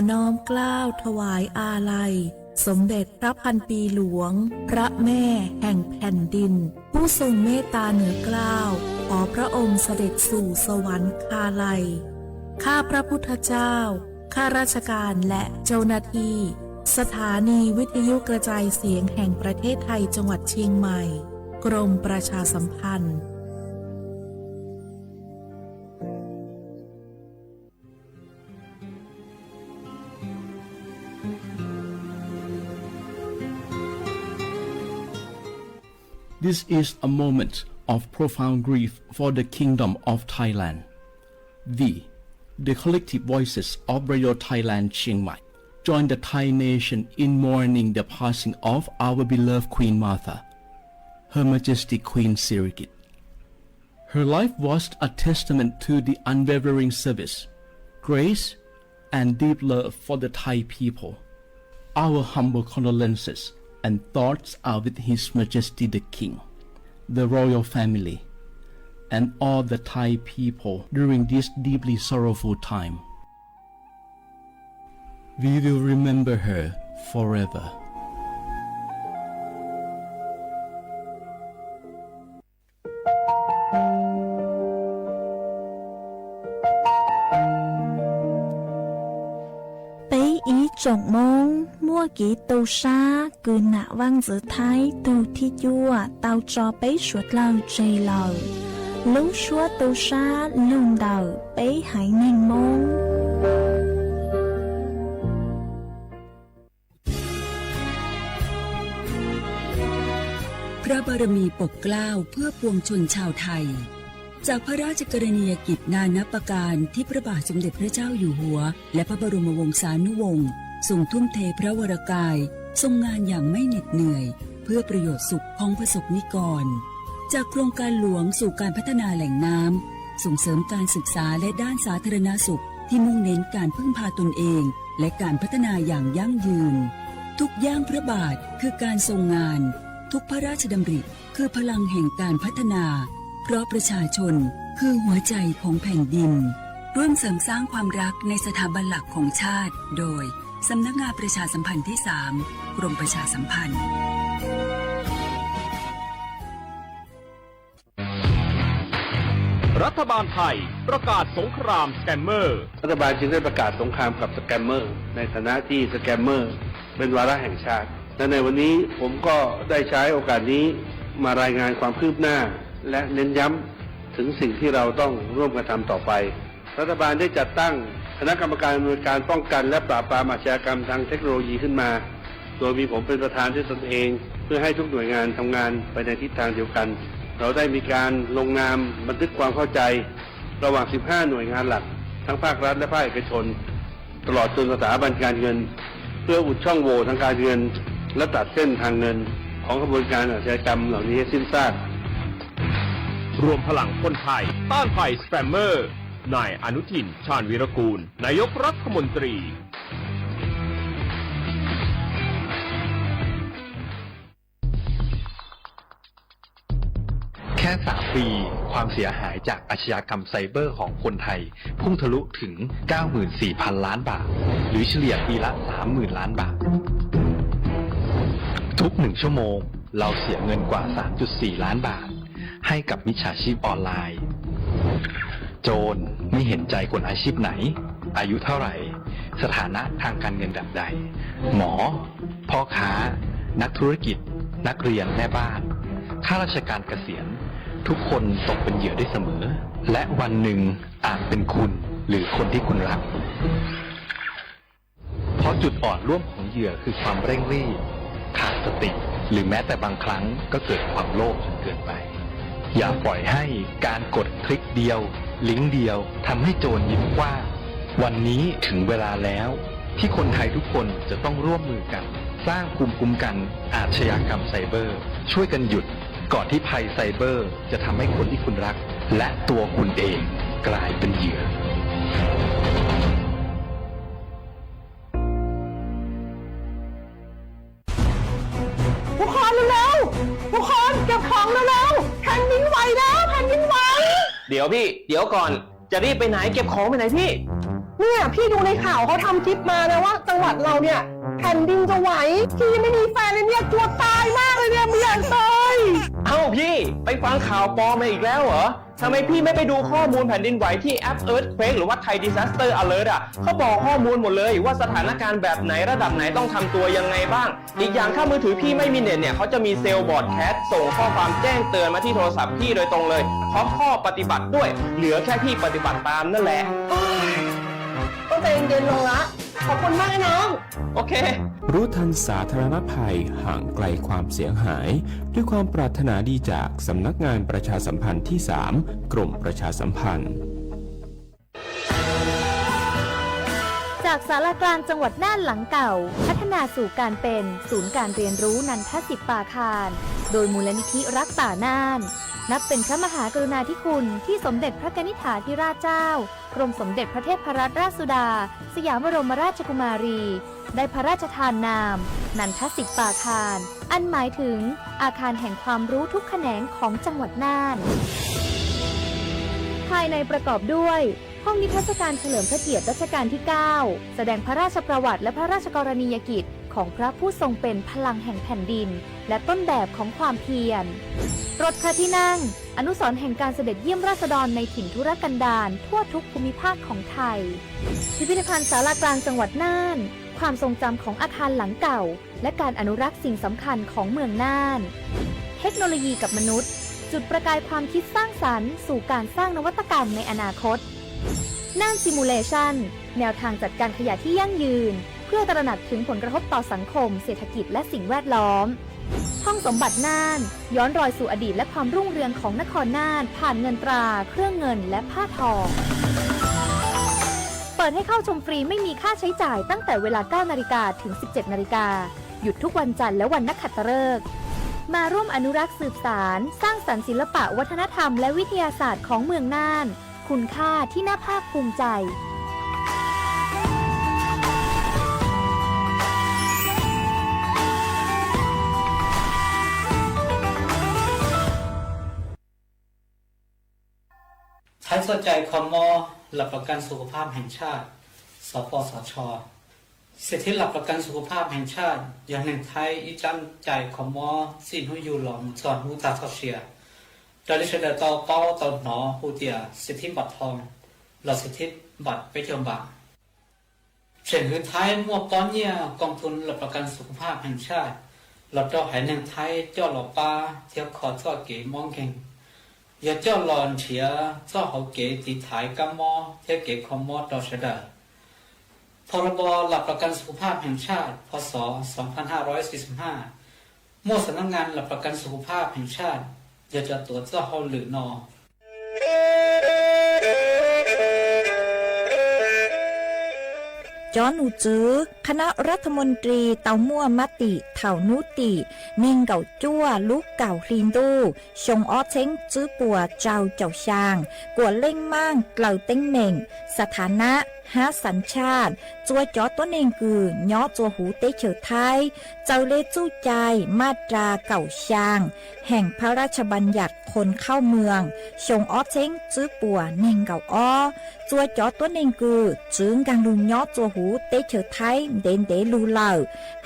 น้อมเกล้าถวายอาลัยสมเด็จพระพันปีหลวง พระแม่แห่งแผ่นดิน ผู้ทรงเมตตาเหนือเกล้า ขอพระองค์เสด็จสู่สวรรคาลัย ข้าพระพุทธเจ้า ข้าราชการและเจ้าหน้าที่ สถานีวิทยุกระจายเสียงแห่งประเทศไทยจังหวัดเชียงใหม่ กรมประชาสัมพันธ์ This is a moment of profound grief for the Kingdom of Thailand. We, the collective voices of Radio Thailand Chiang Mai, join the Thai nation in mourning the passing of our beloved Queen Mother, Her Majesty Queen Sirikit. Her life was a testament to the unwavering service, grace, and deep love for the Thai people. Our humble condolences and thoughts are with His Majesty the King, the royal family, and all the Thai people during this deeply sorrowful time. We will remember her forever. ปี๊อีจ่งโม้ง มั่วกีตูซา คือหน้าว่างเจือไทย ตัวที่จั่ว เตาจอ เป๊ะ สวด เล่า เจ เล่า lub suab tu sab lug ntawm peb haiv neeg Hmoob. พระบารมีปกเกล้าเพื่อปวงชนชาวไทย จากพระราชกรณียกิจนานับประการที่พระบาทสมเด็จพระเจ้าอยู่หัว และพระบรมวงศานุวงศ์ ทรงทุ่มเทพระวรกาย ทรงงานอย่างไม่เหน็ดเหนื่อย เพื่อประโยชน์สุขของประสบนิกร จากโครงการหลวงสู่การพัฒนาแหล่งน้ำ ส่งเสริมการศึกษาและด้านสาธารณสุข ที่มุ่งเน้นการพึ่งพาตนเอง และการพัฒนาอย่างยั่งยืน ทุกย่างพระบาทคือการทรงงาน ทุกพระราชดำริคือพลังแห่งการพัฒนา เพราะประชาชนคือหัวใจของแผ่นดิน ร่วมเสริมสร้างความรักในสถาบันหลักของชาติ โดย สำนักงานประชาสัมพันธ์ที่สาม กรมประชาสัมพันธ์ รัฐบาลไทยประกาศสงครามสแกมเมอร์ รัฐบาลจึงได้ประกาศสงครามกับสแกมเมอร์ ในฐานะที่สแกมเมอร์เป็นวาระแห่งชาติ และในวันนี้ผมก็ได้ใช้โอกาสนี้มารายงานความคืบหน้า และเน้นย้ำถึงสิ่งที่เราต้องร่วมกันทำต่อไป รัฐบาลได้จัดตั้งคณะกรรมการอำนวยการป้องกันและปราบปรามอาชญากรรมทางเทคโนโลยีขึ้นมา โดยมีผมเป็นประธานด้วยตนเอง เพื่อให้ทุกหน่วยงานทำงานไปในทิศทางเดียวกัน เราได้มีการลงนามบันทึกความเข้าใจ ระหว่าง สิบห้า หน่วยงานหลัก ทั้งภาครัฐและภาคเอกชน ตลอดจนสถาบันการเงิน เพื่ออุดช่องโหว่ทางการเงิน และตัดเส้นทางเงิน ของขบวนการอาชญากรรมเหล่านี้ให้สิ้นซาก รวมพลังคนไทยต้านภัยสแกมเมอร์ นายอนุทิน ชาญวีรกูล นายกรัฐมนตรี แค่ สาม ปี ความเสียหายจากอาชญากรรมไซเบอร์ของคนไทย พุ่งทะลุถึง เก้าหมื่นสี่พัน ล้านบาท หรือเฉลี่ยปีละ สามหมื่น ล้านบาท ทุกหนึ่งชั่วโมง เราเสียเงินกว่า สามจุดสี่ ล้านบาท ให้กับมิจฉาชีพออนไลน์ โจรไม่เห็นใจคนอาชีพไหน อายุเท่าไหร่ สถานะทางการเงินแบบใด หมอ พ่อค้า นักธุรกิจ นักเรียน แม่บ้าน ข้าราชการเกษียณ ทุกคนตกเป็นเหยื่อได้เสมอ และวันหนึ่งอาจเป็นคุณ หรือคนที่คุณรัก เพราะจุดอ่อนร่วมของเหยื่อคือความเร่งรีบ ขาดสติ หรือแม้แต่บางครั้งก็เกิดความโลภจนเกินไป อย่าปล่อยให้การกดคลิกเดียว ลิงก์เดียวทำให้โจรยิ้มกว้าง วันนี้ถึงเวลาแล้ว ที่คนไทยทุกคนจะต้องร่วมมือกัน สร้างภูมิคุ้มกันอาชญากรรมไซเบอร์ ช่วยกันหยุด ก่อนที่ภัยไซเบอร์จะทำให้คนที่คุณรัก และตัวคุณเองกลายเป็นเหยื่อ ทุกคนเร็วๆ ทุกคนเก็บของเร็วๆ แผ่นดินไหวแล้ว แผ่นดินไหว เดี๋ยวพี่ เดี๋ยวก่อน จะรีบไปไหน เก็บของไปไหนพี่ ไหว เนี่ยพี่ดูในข่าวเขาทำคลิปมานะว่าจังหวัดเราเนี่ยแผ่นดินจะไหว พี่ยังไม่มีแฟนเลยเนี่ยกลัวตายมากเลยเนี่ยไม่อยากตาย เอ้าพี่ ไปฟังข่าวปลอมมาอีกแล้วเหรอ ทำไมพี่ไม่ไปดูข้อมูลแผ่นดินไหวที่แอป Earthquake หรือว่า Thai Disaster Alert อ่ะ เขาบอกข้อมูลหมดเลยว่าสถานการณ์แบบไหนระดับไหนต้องทำตัวยังไงบ้าง อีกอย่างถ้ามือถือพี่ไม่มีเน็ตเนี่ยเขาจะมี Cell Broadcast ส่งข้อความแจ้งเตือนมาที่โทรศัพท์พี่โดยตรงเลย พร้อมข้อปฏิบัติด้วย เหลือแค่พี่ปฏิบัติตามนั่นแหละ ต้องใจเย็นๆลงละ ขอบคุณมากนะน้อง โอเค รู้ทันสาธารณภัย ห่างไกลความเสียหาย ด้วยความปรารถนาดีจากสำนักงานประชาสัมพันธ์ที่สาม กรมประชาสัมพันธ์ จากศาลากลางจังหวัดน่านหลังเก่า พัฒนาสู่การเป็นศูนย์การเรียนรู้นันทสิปปาคาร โดยมูลนิธิรักป่าน่าน นับเป็นพระมหากรุณาธิคุณที่สมเด็จพระกนิษฐาธิราชเจ้า กรมสมเด็จพระเทพรัตนราชสุดา สยามบรมราชกุมารี ได้พระราชทานนาม นันทสิปปาคาร อันหมายถึงอาคารแห่งความรู้ทุกแขนงของจังหวัดน่าน ภายในประกอบด้วย ห้องนิทรรศการเฉลิมพระเกียรติรัชกาลที่เก้า แสดงพระราชประวัติและพระราชกรณียกิจของพระผู้ทรงเป็นพลังแห่งแผ่นดิน และต้นแบบของความเพียร รถพระที่นั่ง อนุสรณ์แห่งการเสด็จเยี่ยมราษฎรในถิ่นทุรกันดารทั่วทุกภูมิภาคของไทย พิพิธภัณฑ์ศาลากลางจังหวัดน่าน ความทรงจำของอาคารหลังเก่า และการอนุรักษ์สิ่งสำคัญของเมืองน่าน เทคโนโลยีกับมนุษย์ จุดประกายความคิดสร้างสรรค์สู่การสร้างนวัตกรรมในอนาคต น่าน Simulation แนวทางจัดการขยะที่ยั่งยืน เพื่อตระหนักถึงผลกระทบต่อสังคม เศรษฐกิจ และสิ่งแวดล้อม ห้องสมบัติน่าน ย้อนรอยสู่อดีตและความรุ่งเรืองของนครน่าน ผ่านเงินตรา เครื่องเงิน และผ้าทอ เปิดให้เข้าชมฟรีไม่มีค่าใช้จ่ายตั้งแต่เวลา เก้านาฬิกา ถึง สิบเจ็ดนาฬิกา หยุดทุกวันจันทร์และวันนักขัตฤกษ์ มาร่วมอนุรักษ์สืบสาน สร้างสรรค์ศิลปะวัฒนธรรมและวิทยาศาสตร์ของเมืองน่าน คุณค่าที่น่าภาคภูมิใจ Thaib txoj cai kho mob หลักประกันสุขภาพแห่งชาติ สปสช. สิทธิหลักประกันสุขภาพแห่งชาติ yog neeg Thaib ib tsab cai kho mob txij hnub yug los mus txog hnub tag txoj sia. Raws li sawv daws tau paub tau hnov hu tias สิทธิบัตรทอง los สิทธิบัตร peb caug npam. Tseem hwv Thaib muaj pob nyiaj กองทุนหลักประกันสุขภาพแห่งชาติ los rau haiv neeg Thaib coj los pab thiab kho txoj kev mob nkeeg, yog coj los nrhiav txoj hauv kev tiv thaiv kab mob thiab kev kho mob rau sawv daws. พรบหลักประกันสุขภาพแห่งชาติ พ.ศ. สองพันห้าร้อยสี่สิบห้า muaj สำนักงานหลักประกันสุขภาพแห่งชาติ yog cov tuav txoj hauj lwm no. Cov nom tswv คณะรัฐมนตรี tau muaj mab tim thaum hnub tim neeg nkaum cuaj lub kaum hli ntuj xyoo ob txheeb tswb puas rau caum xyaa, kuam leej maaj dlaws teeb meem, สถานะ hab สัญชาติ txua cov tuab neeg kws nyob txua huv teb chaws Thaib, txawm le txuj cai maj ras kaum xyaa แห่งพระราชบัญญัติคนเข้าเมือง xyoo ob txheeb tswb puas neeg nkaum ob, txua cov tuab neeg kws tsi nkaag lug nyob txua huv teb chaws Thaib ntev ntev lug lawm,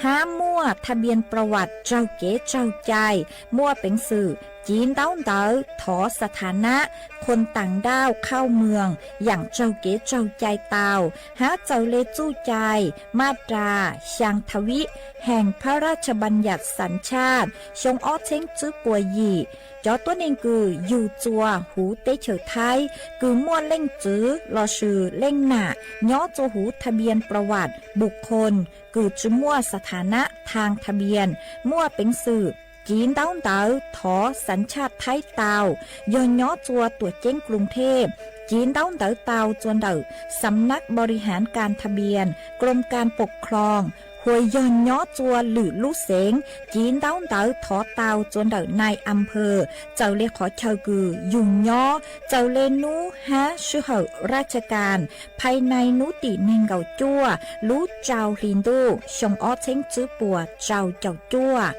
hab muaj ทะเบียนประวัติ raug kev raug cai, muaj peev xwm civ ntaub ntawv thov สถานะ คนต่างด้าวเข้าเมือง yaam raug kev raug cai tau, hab txawm le txuj cai maj ras xyaa ทวิ แห่งพระราชบัญญัติสัญชาติ xyoo ob txheeb tswb puas yim, cov tuab neeg kws yug txua huv teb chaws Thaib kws muaj leej txiv lossis leej nam nyob txua huv ทะเบียนประวัติบุคคล kws tsi muaj สถานะทางทะเบียน muaj peev xwm civ ntaub ntawv thov สัญชาติ Thaib tau, yog nyob txua tuam ceeb กรุงเทพ civ ntaub ntawv tau txua ntawm สำนักบริหารการทะเบียน กรมการปกครอง, hos yog nyob txua lwm lub xeev, civ ntaub ntawv thov tau txua ntawm นายอำเภอ txawm le qhov chaw kws yug nyob, txawm le nub hab sij hawm ราชการ ภายใน hnub tim neeg nkaum cuaj lub rau hli ntuj xyoo ob txheeb tswb puas rau caum cuaj.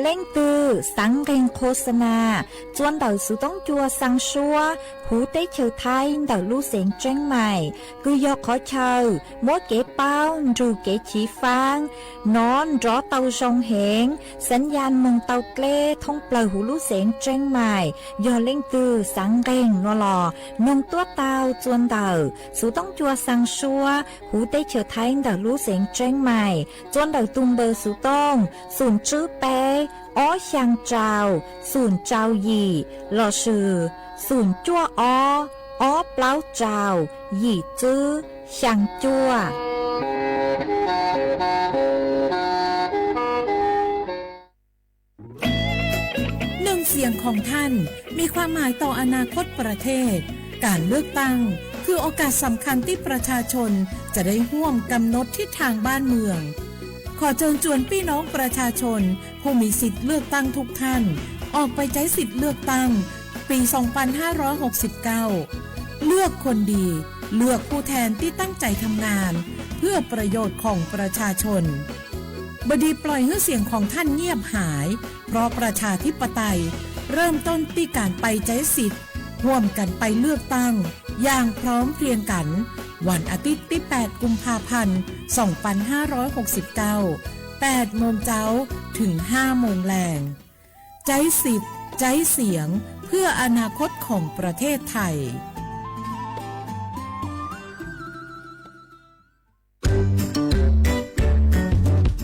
Leej twg xaav nqeeg qhua xa nas txua ntawm xuv toob cua xaa suab huv teb chaws Thaib ntawm lub xeev Tseeb Mais, kws yog qhov chaw muab kev paub nrug kev chiv faab nov nrov tau zoo heev, xaav yaj moog tau dleb thoob plawg huv lub xeev Tseeb Mais. Yog leej twg xaav nqeeg no los noog tuab tau txua ntawm xuv toob cua xaa suab huv teb chaws Thaib ntawm lub xeev Tseeb Mais txua ntawm tug npawb xuv tooj xoom tswb peb ob xyaa rau xoom rau yim lossis xoom cuaj ob ob plaub rau yim tswb xyaa cuaj.หนึ่งเสียงของท่านมีความหมายต่ออนาคตประเทศ การเลือกตั้งคือโอกาสสำคัญที่ประชาชนจะได้ร่วมกำหนดทิศทางบ้านเมือง ขอเชิญชวนพี่น้องประชาชนผู้มีสิทธิ์เลือกตั้งทุกท่าน ออกไปใช้สิทธิ์เลือกตั้งปี สองพันห้าร้อยหกสิบเก้า เลือกคนดี เลือกผู้แทนที่ตั้งใจทำงาน เพื่อประโยชน์ของประชาชน บดีปล่อยให้เสียงของท่านเงียบหาย เพราะประชาธิปไตยเริ่มต้นที่การไปใช้สิทธิ์ ร่วมกันไปเลือกตั้ง อย่างพร้อมเพรียงกัน วันอาทิตย์ที่ แปด กุมภาพันธ์ สองพันห้าร้อยหกสิบเก้า แปด โมงเช้า ถึง ห้า โมงแลง ใช้สิทธิ์ ใช้เสียง เพื่ออนาคตของประเทศไทย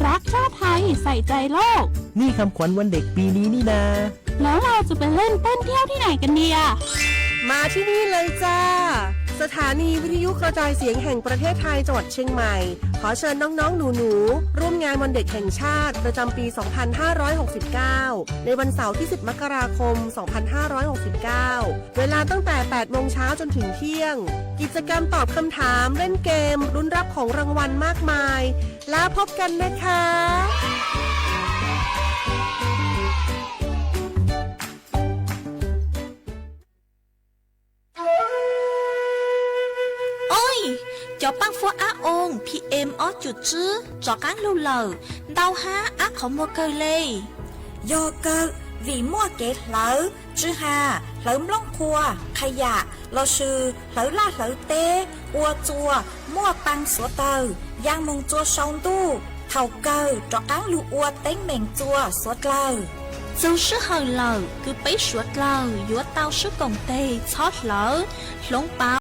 รักชาติไทย ใส่ใจโลก นี่คำขวัญวันเด็กปีนี้นี่นา แล้วเราจะไปเล่นเต้นเที่ยวที่ไหนกันดีอะ มาที่นี่เลยจ้า สถานีวิทยุกระจายเสียงแห่งประเทศไทยจังหวัดเชียงใหม่ ขอเชิญน้องๆ หนูๆ ร่วมงานวันเด็กแห่งชาติประจำปี สองพันห้าร้อยหกสิบเก้า ในวันเสาร์ที่ สิบ มกราคม สองพันห้าร้อยหกสิบเก้า เวลาตั้งแต่ แปด โมงเช้าจนถึงเที่ยง กิจกรรมตอบคำถาม เล่นเกม ลุ้นรับของรางวัลมากมาย แล้วพบกันนะคะ Oj, cov paab fuab ab oo PM ob cum tswb rov qaab lug lawm, ntau hab ab qhov muag kawg le. Yog kawg, vim muaj kev hlawv tsw ha, hlawv nplooj qhua, qha yam lossis hlawv laj hlawv teb ua txuas muaj paa xuav dlawg, yaa moog txua sau ntuj, thaum kawg rov qaab lug ua teeb meem txua xuav dlawg. Txug sij hawm lawm kws peb suav dlawg yuav tau sib koom teg txhob hlawv, hloov pauv.